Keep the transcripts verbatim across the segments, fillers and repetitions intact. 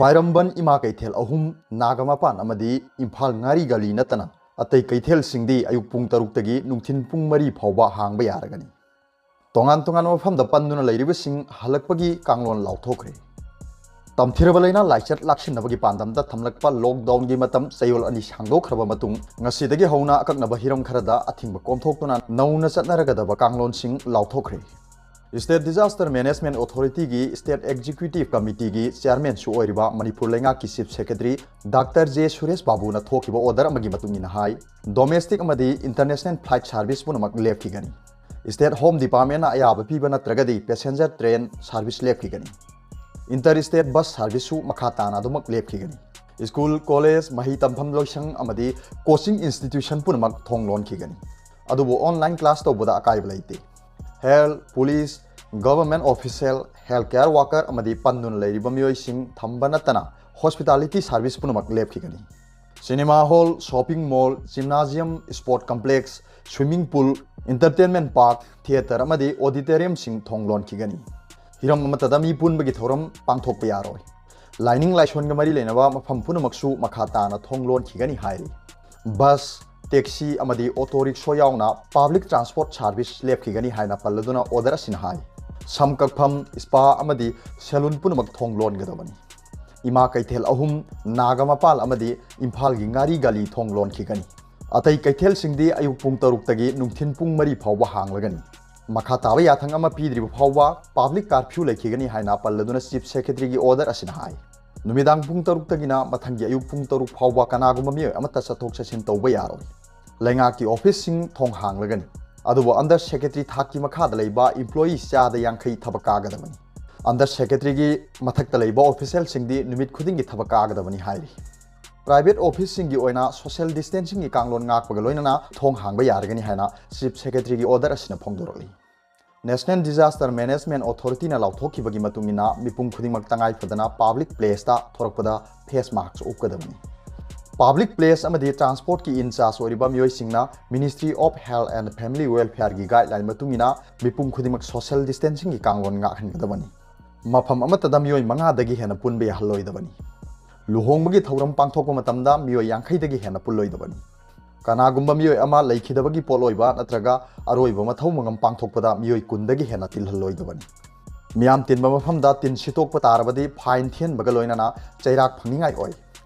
ꯄꯥꯏꯔꯝꯕꯟ ꯏꯃꯥ ꯀꯩꯊꯦꯜ ꯑꯍꯨꯝ, ꯅꯥꯒꯥꯃꯄꯥꯟ ꯑꯃꯗꯤ ꯏꯝꯐꯥꯜ ꯉꯥꯔꯤ ꯒꯂꯤ ꯅꯠꯇꯅ ꯑꯇꯩ ꯀꯩꯊꯦꯜꯁꯤꯡꯗꯤ ꯑꯌꯨꯛ ꯄꯨꯡ ꯇꯔꯨꯛꯇꯒꯤ ꯅꯨꯡꯊꯤꯜ ꯄꯨꯡ ꯃꯔꯤ ꯐꯥꯎꯕ ꯍꯥꯡꯕ ꯌꯥꯔꯒꯅꯤ꯫ ꯇꯣꯉꯥꯟ ꯇꯣꯉꯥꯟꯕ ꯃꯐꯝꯗ ꯄꯟꯗꯨꯅ ꯂꯩꯔꯤꯕꯁꯤꯡ ꯍꯜꯂꯛꯄꯒꯤ ꯀꯥꯡꯂꯣꯟ ꯂꯥꯎꯊꯣꯛꯈ꯭ꯔꯦ꯫ ꯇꯝꯊꯤꯔꯕ ꯂꯥꯏꯅꯥ ꯂꯥꯏꯆꯠ ꯂꯥꯛꯁꯤꯟꯅꯕꯒꯤ ꯄꯥꯟꯗꯝꯗ ꯊꯝꯂꯛꯄ ꯂꯣꯛꯗꯥꯎꯟꯒꯤ ꯃꯇꯝ ꯆꯌꯣꯜ ꯑꯅꯤ ꯁꯥꯡꯗꯣꯛꯈ꯭ꯔꯕ ꯃꯇꯨꯡ, ꯉꯁꯤꯗꯒꯤ ꯍꯧꯅ ꯑꯀꯛꯅꯕ ꯍꯤꯔꯝ ꯈꯔꯗ ꯑꯊꯤꯡꯕ ꯀꯣꯝꯊꯣꯛꯇꯨꯅ ꯅꯧꯅ ꯆꯠꯅꯔꯒꯗꯕ ꯀꯥꯡꯂꯣꯟꯁꯤꯡ ꯂꯥꯎꯊꯣꯛꯈ꯭ꯔꯦ꯫ State Disaster Management Authority ꯒꯤ State Executive Committee ꯒꯤ Chairman ꯁꯨ ꯑꯣꯏꯔꯤꯕ ꯃꯅꯤꯄꯨꯔ ꯂꯩꯉꯥꯛꯀꯤ Chief Secretary Doctor J Suresh ꯕꯥꯕꯨꯅ ꯊꯣꯛꯈꯤꯕ order ꯑꯃꯒꯤ ꯃꯇꯨꯡ ꯏꯟꯅ ꯍꯥꯏ, domestic ꯑꯃꯗꯤ international flight service ꯄꯨꯝꯅꯃꯛ ꯂꯦꯞꯈꯤꯒꯅꯤ꯫ State Home Department ꯅ ꯑꯌꯥꯕ ꯄꯤꯕ ꯅꯠꯇ꯭ꯔꯒꯗꯤ passenger train service ꯂꯦꯞꯈꯤꯒꯅꯤ꯫ Inter state bus service ꯁꯨ ꯃꯈꯥ ꯇꯥꯅ ꯑꯗꯨꯃꯛ ꯂꯦꯞꯈꯤꯒꯅꯤ꯫ School, college, ꯃꯍꯩ ꯇꯝꯐꯝ ꯂꯣꯏꯁꯪ ꯑꯃꯗꯤ coaching institution ꯄꯨꯝꯅꯃꯛ ꯊꯣꯡ ꯂꯣꯟꯈꯤꯒꯅꯤ꯫ ꯑꯗꯨꯕꯨ online class ꯇꯧꯕꯗ ꯑꯀꯥꯏꯕ ꯂꯩꯇꯦ꯫ Health, police, government official, health care worker ꯑꯃꯗꯤ ꯄꯟꯗꯨꯅ ꯂꯩꯔꯤꯕ ꯃꯤꯑꯣꯏꯁꯤꯡ ꯊꯝꯕ ꯅꯠꯇꯅ hospitality service ꯄꯨꯝꯅꯃꯛ ꯂꯦꯞꯈꯤꯒꯅꯤ꯫ Cinema hall, shopping mall, gymnasium, sport complex, swimming pool, entertainment park, theatre ꯑꯃꯗꯤ auditorium ꯁꯤꯡ ꯊꯣꯡ ꯂꯣꯟꯈꯤꯒꯅꯤ꯫ ꯍꯤꯔꯝ ꯑꯃꯠꯇꯗ ꯃꯤ ꯄꯨꯟꯕꯒꯤ ꯊꯧꯔꯝ ꯄꯥꯡꯊꯣꯛꯄ ꯌꯥꯔꯣꯏ꯫ ꯂꯥꯏꯅꯤꯡ ꯂꯥꯏꯁꯣꯟꯒ ꯃꯔꯤ ꯂꯩꯅꯕ ꯃꯐꯝ ꯄꯨꯝꯅꯃꯛꯁꯨ ꯃꯈꯥ ꯇꯥꯅ ꯊꯣꯡ ꯂꯣꯟꯈꯤꯒꯅꯤ ꯍꯥꯏꯔꯤ꯫ Bus, taxi ꯑꯃꯗꯤ auto rickshaw ꯌꯥꯎꯅ public transport service ꯂꯦꯞꯈꯤꯒꯅꯤ ꯍꯥꯏꯅ ꯄꯜꯂꯗꯨꯅ order ꯑꯁꯤꯅ ꯍꯥꯏ꯫ ꯁꯝ ꯀꯛꯐꯝ, spa ꯑꯃꯗꯤ salon ꯄꯨꯝꯅꯃꯛ ꯊꯣꯡ ꯂꯣꯟꯒꯗꯕꯅꯤ꯫ ꯏꯃꯥ ꯀꯩꯊꯦꯜ ꯑꯍꯨꯝ, ꯅꯥꯒꯥꯃꯄꯥꯟ ꯑꯃꯗꯤ ꯏꯝꯐꯥꯜꯒꯤ ꯉꯥꯔꯤ ꯒꯂꯤ ꯊꯣꯡ ꯂꯣꯟꯈꯤꯒꯅꯤ꯫ ꯑꯇꯩ ꯀꯩꯊꯦꯜꯁꯤꯡꯗꯤ ꯑꯌꯨꯛ ꯄꯨꯡ ꯇꯔꯨꯛꯇꯒꯤ ꯅꯨꯡꯊꯤꯜ ꯄꯨꯡ ꯃꯔꯤ ꯐꯥꯎꯕ ꯍꯥꯡꯂꯒꯅꯤ꯫ ꯃꯈꯥ ꯇꯥꯕ ꯌꯥꯊꯪ ꯑꯃ ꯄꯤꯗ꯭ꯔꯤꯕ ꯐꯥꯎꯕ public curfew ꯂꯩꯈꯤꯒꯅꯤ ꯍꯥꯏꯅ ꯄꯜꯂꯗꯨꯅ Chief Secretary ꯒꯤ order ꯑꯁꯤꯅ ꯍꯥꯏ꯫ ꯅꯨꯃꯤꯗꯥꯡ ꯄꯨꯡ ꯇꯔꯨꯛꯇꯒꯤꯅ ꯃꯊꯪꯒꯤ ꯑꯌꯨꯛ ꯄꯨꯡ ꯇꯔꯨꯛ ꯐꯥꯎꯕ ꯀꯅꯥꯒꯨꯝꯕ ꯃꯤꯑꯣꯏ ꯑꯃꯠꯇ ꯆꯠꯊꯣꯛ ꯆꯠꯁꯤꯟ ꯇꯧꯕ ꯌꯥꯔꯣꯏ꯫ ꯂꯩꯉꯥꯛꯀꯤ office ꯁꯤꯡ ꯊꯣꯡ ꯍꯥꯡꯂꯒꯅꯤ꯫ ꯑꯗꯨꯕꯨ under secretary ꯊꯥꯛꯀꯤ ꯃꯈꯥꯗ ꯂꯩꯕ employee ꯆꯥꯗ ꯌꯥꯡꯈꯩ ꯊꯕꯛ ꯀꯥꯒꯗꯕꯅꯤ꯫ Under secretary ꯒꯤ ꯃꯊꯛꯇ ꯂꯩꯕ official ꯁꯤꯡꯗꯤ ꯅꯨꯃꯤꯠ ꯈꯨꯗꯤꯡꯒꯤ ꯊꯕꯛ ꯀꯥꯒꯗꯕꯅꯤ ꯍꯥꯏꯔꯤ꯫ Private office ꯁꯤꯡꯒꯤ ꯑꯣꯏꯅ social distancing ꯒꯤ ꯀꯥꯡꯂꯣꯟ ꯉꯥꯛꯄꯒ ꯂꯣꯏꯅꯅ ꯊꯣꯡ ꯍꯥꯡꯕ ꯌꯥꯔꯒꯅꯤ ꯍꯥꯏꯅ Chief Secretary ꯒꯤ order ꯑꯁꯤꯅ ꯐꯣꯡꯗꯣꯔꯛꯂꯤ꯫ National Disaster Management Authority ꯅ ꯂꯥꯎꯊꯣꯛꯈꯤꯕꯒꯤ ꯃꯇꯨꯡ ꯏꯟꯅ, ꯃꯤꯄꯨꯝ ꯈꯨꯗꯤꯡꯃꯛ ꯇꯉꯥꯏ ꯐꯗꯅ public place ꯇ ꯊꯣꯔꯛꯄꯗ face mask ꯎꯞꯀꯗꯕꯅꯤ꯫ Public place ꯑꯃꯗꯤ transport ꯀꯤ in charge ꯑꯣꯏꯔꯤꯕ ꯃꯤꯑꯣꯏꯁꯤꯡꯅ Ministry of Health and Family Welfare ꯒꯤ guideline ꯃꯇꯨꯡ ꯏꯟꯅ ꯃꯤꯄꯨꯝ ꯈꯨꯗꯤꯡꯃꯛ social distancing ꯒꯤ ꯀꯥꯡꯂꯣꯟ ꯉꯥꯛꯍꯟꯒꯗꯕꯅꯤ꯫ ꯃꯐꯝ ꯑꯃꯠꯇꯗ ꯃꯤꯑꯣꯏ ꯃꯉꯥꯗꯒꯤ ꯍꯦꯟꯅ ꯄꯨꯟꯕ ꯌꯥꯍꯜꯂꯣꯏꯗꯕꯅꯤ꯫ ꯂꯨꯍꯣꯡꯕꯒꯤ ꯊꯧꯔꯝ ꯄꯥꯡꯊꯣꯛꯄ ꯃꯇꯝꯗ ꯃꯤꯑꯣꯏ ꯌꯥꯡꯈꯩꯗꯒꯤ ꯍꯦꯟꯅ ꯄꯨꯜꯂꯣꯏꯗꯕꯅꯤ꯫ ꯀꯅꯥꯒꯨꯝꯕ ꯃꯤꯑꯣꯏ ꯑꯃ ꯂꯩꯈꯤꯗꯕꯒꯤ ꯄꯣꯠ ꯑꯣꯏꯕ ꯅꯠꯇ꯭ꯔꯒ ꯑꯔꯣꯏꯕ ꯃꯊꯧ ꯃꯉꯝ ꯄꯥꯡꯊꯣꯛꯄꯗ ꯃꯤꯑꯣꯏ ꯀꯨꯟꯗꯒꯤ ꯍꯦꯟꯅ ꯇꯤꯜꯍꯜꯂꯣꯏꯗꯕꯅꯤ꯫ ꯃꯤꯌꯥꯝ ꯇꯤꯟꯕ ꯃꯐꯝꯗ ꯇꯤꯟ ꯁꯤꯠꯇꯣꯛꯄ ꯇꯥꯔꯕꯗꯤ fine ꯊꯤꯍꯟꯕꯒ ꯂꯣꯏꯅꯅ ꯆꯩꯔꯥꯛ ꯐꯪꯅꯤꯡꯉꯥꯏ ꯑꯣꯏ꯫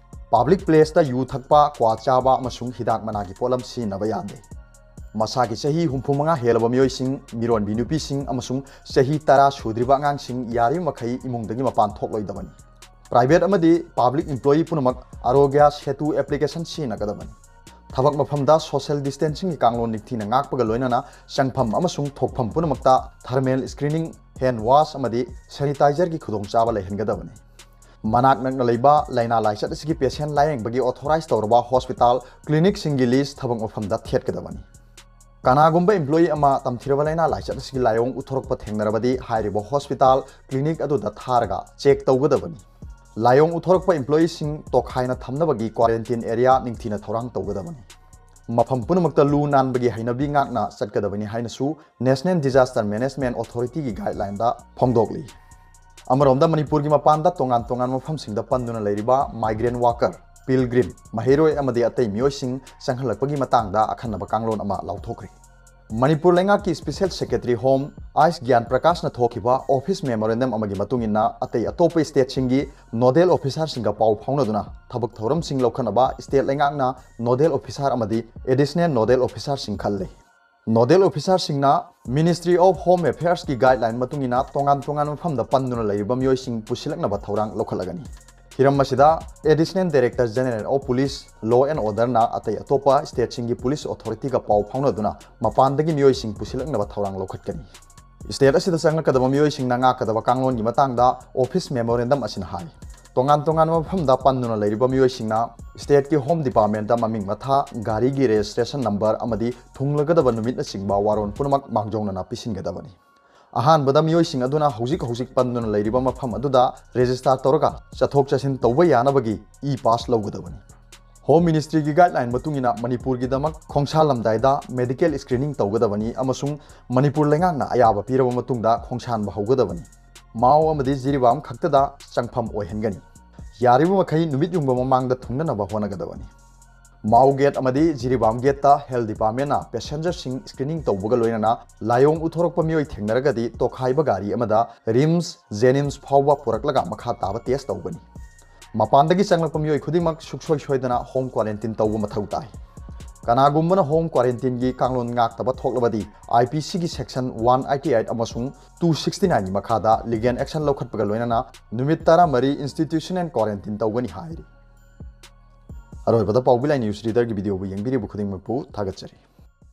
Public placeꯇ ꯌꯨ ꯊꯛꯄ, ꯀ꯭ꯋꯥ ꯆꯥꯕ ꯑꯃꯁꯨꯡ ꯍꯤꯗꯥꯛ ꯃꯅꯥꯒꯤ ꯄꯣꯠꯂꯝ ꯁꯤꯖꯤꯟꯅꯕ ꯌꯥꯗꯦ꯫ ꯃꯁꯥꯒꯤ ꯆꯍꯤ ꯍꯨꯝꯐꯨ ꯃꯉꯥ ꯍꯦꯜꯂꯕ ꯃꯤꯑꯣꯏꯁꯤꯡ, ꯃꯤꯔꯣꯟꯕꯤ ꯅꯨꯄꯤꯁꯤꯡ ꯑꯃꯁꯨꯡ ꯆꯍꯤ ꯇꯔꯥ ꯁꯨꯗ꯭ꯔꯤꯕ ꯑꯉꯥꯡꯁꯤꯡ ꯌꯥꯔꯤꯕ ꯃꯈꯩ ꯏꯃꯨꯡꯗꯒꯤ ꯃꯄꯥꯟ ꯊꯣꯛꯂꯣꯏꯗꯕꯅꯤ꯫ Private ꯑꯃꯗꯤ public employee ꯄꯨꯝꯅꯃꯛ ꯑꯥꯔꯣꯒ꯭ꯌ ꯁꯦꯇꯨ application ꯁꯤꯖꯤꯟꯅꯒꯗꯕꯅꯤ꯫ ꯊꯕꯛ ꯃꯐꯝꯗ social distancingꯒꯤ ꯀꯥꯡꯂꯣꯟ ꯅꯤꯡꯊꯤꯅ ꯉꯥꯛꯄꯒ ꯂꯣꯏꯅꯅ ꯆꯪꯐꯝ ꯑꯃꯁꯨꯡ ꯊꯣꯛꯐꯝ ꯄꯨꯝꯅꯃꯛꯇ thermal screening, hand wash ꯑꯃꯗꯤ sanitizerꯒꯤ ꯈꯨꯗꯣꯡꯆꯥꯕ ꯂꯩꯍꯟꯒꯗꯕꯅꯤ꯫ ꯃꯅꯥꯛ ꯅꯛꯅ ꯂꯩꯕ ꯂꯥꯏꯅꯥ ꯂꯥꯏꯆꯠ ꯑꯁꯤꯒꯤ patient ꯂꯥꯌꯦꯡꯕꯒꯤ authorize ꯇꯧꯔꯕ hospital, clinicꯁꯤꯡꯒꯤ list ꯊꯕꯛ ꯃꯐꯝꯗ ꯊꯦꯠꯀꯗꯕꯅꯤ꯫ ꯀꯅꯥꯒꯨꯝꯕ employee ꯑꯃ ꯇꯝꯊꯤꯔꯕ ꯂꯥꯏꯅꯥ ꯂꯥꯏꯆꯠ ꯑꯁꯤꯒꯤ ꯂꯥꯏꯑꯣꯡ ꯎꯠꯊꯣꯔꯛꯄ ꯊꯦꯡꯅꯔꯕꯗꯤ ꯍꯥꯏꯔꯤꯕ hospital, clinic ꯑꯗꯨꯗ ꯊꯥꯔꯒ check ꯇꯧꯒꯗꯕꯅꯤ꯫ ꯂꯥꯏꯑꯣꯡ ꯎꯠꯊꯣꯔꯛꯄ employeeꯁꯤꯡ ꯇꯣꯈꯥꯏꯅ ꯊꯝꯅꯕꯒꯤ quarantine area ꯅꯤꯡꯊꯤꯅ ꯊꯧꯔꯥꯡ ꯇꯧꯒꯗꯕꯅꯤ꯫ ꯃꯐꯝ ꯄꯨꯝꯅꯃꯛꯇ ꯂꯨ ꯅꯥꯟꯕꯒꯤ ꯍꯩꯅꯕꯤ ꯉꯥꯛꯅ ꯆꯠꯀꯗꯕꯅꯤ ꯍꯥꯏꯅꯁꯨ National Disaster Management Authorityꯒꯤ guidelineꯗ ꯐꯣꯡꯗꯣꯛꯂꯤ꯫ ꯑꯃꯔꯣꯝꯗ ꯃꯅꯤꯄꯨꯔꯒꯤ ꯃꯄꯥꯟꯗ ꯇꯣꯉꯥꯟ ꯇꯣꯉꯥꯟꯕ ꯃꯐꯝꯁꯤꯡꯗ ꯄꯟꯗꯨꯅ ꯂꯩꯔꯤꯕ migrant worker, pilgrim, ꯃꯍꯩꯔꯣꯏ ꯑꯃꯗꯤ ꯑꯇꯩ ꯃꯤꯑꯣꯏꯁꯤꯡ ꯆꯪꯍꯜꯂꯛꯄꯒꯤ ꯃꯇꯥꯡꯗ ꯑꯈꯟꯅꯕ ꯀꯥꯡꯂꯣꯟ ꯑꯃ ꯂꯥꯎꯊꯣꯛꯈ꯭ꯔꯦ꯫ ꯃꯅꯤꯄꯨꯔ ꯂꯩꯉꯥꯛꯀꯤ Special Secretary Home ꯑꯥꯏꯁ ꯒ꯭ꯌꯥꯟ ꯄ꯭ꯔꯀꯥꯁꯅ ꯊꯣꯛꯈꯤꯕ office memorandum ꯑꯃꯒꯤ ꯃꯇꯨꯡ ꯏꯟꯅ, ꯑꯇꯩ ꯑꯇꯣꯞꯄ stateꯁꯤꯡꯒꯤ nodal officerꯁꯤꯡꯒ ꯄꯥꯎ ꯐꯥꯎꯅꯗꯨꯅ ꯊꯕꯛ ꯊꯧꯔꯝꯁꯤꯡ ꯂꯧꯈꯠꯅꯕ state ꯂꯩꯉꯥꯛꯅ nodal officer ꯑꯃꯗꯤ additional nodal officerꯁꯤꯡ ꯈꯜꯂꯦ꯫ Nodal officerꯁꯤꯡꯅ Ministry of Home Affairsꯀꯤ guideline ꯃꯇꯨꯡ ꯏꯟꯅ ꯇꯣꯉꯥꯟ ꯇꯣꯉꯥꯟꯕ ꯃꯐꯝꯗ ꯄꯟꯗꯨꯅ ꯂꯩꯔꯤꯕ ꯃꯤꯑꯣꯏꯁꯤꯡ ꯄꯨꯁꯤꯜꯂꯛꯅꯕ ꯊꯧꯔꯥꯡ ꯂꯧꯈꯠꯂꯒꯅꯤ꯫ ꯍꯤꯔꯝ ꯑꯁꯤꯗ Additional Director General of Police, Law and Orderꯅ ꯑꯇꯩ ꯑꯇꯣꯞꯄ stateꯁꯤꯡꯒꯤ police authorityꯒ ꯄꯥꯎ ꯐꯥꯎꯅꯗꯨꯅ ꯃꯄꯥꯟꯗꯒꯤ ꯃꯤꯑꯣꯏꯁꯤꯡ ꯄꯨꯁꯤꯜꯂꯛꯅꯕ ꯊꯧꯔꯥꯡ ꯂꯧꯈꯠꯀꯅꯤ꯫ State ꯑꯁꯤꯗ ꯆꯪꯂꯛꯀꯗꯕ ꯃꯤꯑꯣꯏꯁꯤꯡꯅ ꯉꯥꯛꯀꯗꯕ ꯀꯥꯡꯂꯣꯟꯒꯤ ꯃꯇꯥꯡꯗ office memorandum ꯑꯁꯤꯅ ꯍꯥꯏ꯫ ꯇꯣꯉꯥꯟ ꯇꯣꯉꯥꯟꯕ ꯃꯐꯝꯗ ꯄꯟꯗꯨꯅ ꯂꯩꯔꯤꯕ ꯃꯤꯑꯣꯏꯁꯤꯡꯅ stateꯀꯤ Home Departmentꯇ ꯃꯃꯤꯡ ꯃꯊꯥ, ꯒꯥꯔꯤꯒꯤ registration number ꯑꯃꯗꯤ ꯊꯨꯡꯂꯒꯗꯕ ꯅꯨꯃꯤꯠꯅꯆꯤꯡꯕ ꯋꯥꯔꯣꯜ ꯄꯨꯝꯅꯃꯛ ꯃꯥꯡꯖꯧꯅꯅ ꯄꯤꯁꯤꯟꯒꯗꯕꯅꯤ꯫ ꯑꯍꯥꯟꯕꯗ ꯃꯤꯑꯣꯏꯁꯤꯡ ꯑꯗꯨꯅ ꯍꯧꯖꯤꯛ ꯍꯧꯖꯤꯛ ꯄꯟꯗꯨꯅ ꯂꯩꯔꯤꯕ ꯃꯐꯝ ꯑꯗꯨꯗ register ꯇꯧꯔꯒ ꯆꯠꯊꯣꯛ ꯆꯠꯁꯤꯟ ꯇꯧꯕ ꯌꯥꯅꯕꯒꯤ e-pass ꯂꯧꯒꯗꯕꯅꯤ꯫ Home Ministryꯒꯤ guideline ꯃꯇꯨꯡ ꯏꯟꯅ ꯃꯅꯤꯄꯨꯔꯒꯤꯗꯃꯛ ꯈꯣꯡꯁꯥꯜꯂꯝꯗꯥꯏꯗ medical screening ꯇꯧꯒꯗꯕꯅꯤ ꯑꯃꯁꯨꯡ ꯃꯅꯤꯄꯨꯔ ꯂꯩꯉꯥꯛꯅ ꯑꯌꯥꯕ ꯄꯤꯔꯕ ꯃꯇꯨꯡꯗ ꯈꯣꯡꯁꯥꯟꯕ ꯍꯧꯒꯗꯕꯅꯤ꯫ ꯃꯥꯎ ꯑꯃꯗꯤ ꯖꯤꯔꯤꯕꯥꯝ ꯈꯛꯇꯗ ꯆꯪꯐꯝ ꯑꯣꯏꯍꯟꯒꯅꯤ꯫ ꯌꯥꯔꯤꯕ ꯃꯈꯩ ꯅꯨꯃꯤꯠ ꯌꯨꯡꯕ ꯃꯃꯥꯡꯗ ꯊꯨꯡꯅꯅꯕ ꯍꯣꯠꯅꯒꯗꯕꯅꯤ꯫ ꯃꯥꯎ ꯒꯦꯠ ꯑꯃꯗꯤ ꯖꯤꯔꯤꯕꯥꯝ ꯒꯦꯠꯇ ꯍꯦꯜꯊ ꯗꯤꯄꯥꯔꯠꯃꯦꯟꯅ ꯄꯦꯁꯦꯟꯖꯔꯁꯤꯡ ꯁ꯭ꯀ꯭ꯔꯤꯅꯤꯡ ꯇꯧꯕꯒ ꯂꯣꯏꯅꯅ ꯂꯥꯏꯑꯣꯡ ꯎꯠꯊꯣꯔꯛꯄ ꯃꯤꯑꯣꯏ ꯊꯦꯡꯅꯔꯒꯗꯤ ꯇꯣꯈꯥꯏꯕ ꯒꯥꯔꯤ ꯑꯃꯗ ꯔꯤꯝꯁ, ꯖꯦꯅꯤꯝꯁ ꯐꯥꯎꯕ ꯄꯨꯔꯛꯂꯒ ꯃꯈꯥ ꯇꯥꯕ ꯇꯦꯁ ꯇꯧꯒꯅꯤ꯫ ꯃꯄꯥꯟꯗꯒꯤ ꯆꯪꯂꯛꯄ ꯃꯤꯑꯣꯏ ꯈꯨꯗꯤꯡꯃꯛ ꯁꯨꯡꯁꯣꯏ ꯁꯣꯏꯗꯅ ꯍꯣꯝ ꯀ꯭ꯋꯥꯔꯦꯟꯇꯤꯟ ꯇꯧꯕ ꯃꯊꯧ ꯇꯥꯏ꯫ ꯀꯅꯥꯒꯨꯝꯕꯅ ꯍꯣꯝ ꯀ꯭ꯋꯥꯔꯦꯟꯇꯤꯟꯒꯤ ꯀꯥꯡꯂꯣꯟ ꯉꯥꯛꯇꯕ ꯊꯣꯛꯂꯕꯗꯤ, ꯑꯥꯏ ꯄꯤ ꯁꯤꯒꯤ ꯁꯦꯛꯁꯟ ꯋꯥꯟ ꯑꯩꯠꯇꯤ ꯑꯩꯠ ꯑꯃꯁꯨꯡ ꯇꯨ ꯁꯤꯛꯁꯇꯤ ꯅꯥꯏꯟꯒꯤ ꯃꯈꯥꯗ ꯂꯤꯒꯦꯜ ꯑꯦꯛꯁꯟ ꯂꯧꯈꯠꯄꯒ ꯂꯣꯏꯅꯅ ꯅꯨꯃꯤꯠ ꯇꯔꯥꯃꯔꯤ ꯏꯟꯁꯇꯤꯇ꯭ꯌꯨꯁꯅꯦꯜ ꯀ꯭ꯋꯥꯔꯦꯟꯇꯤꯟ ꯇꯧꯒꯅꯤ ꯍꯥꯏꯔꯤ꯫ ꯑꯔꯣꯏꯕꯗ ꯄꯥꯎꯕꯤ ꯂꯥꯏ ꯅ꯭ꯌꯨꯁ ꯔꯤꯗꯔꯒꯤ ꯚꯤꯗꯤꯑꯣꯕꯨ ꯌꯦꯡꯕꯤꯔꯤꯕ ꯈꯨꯗꯤꯡꯃꯛꯄꯨ ꯊꯥꯒꯠꯆꯔꯤ꯫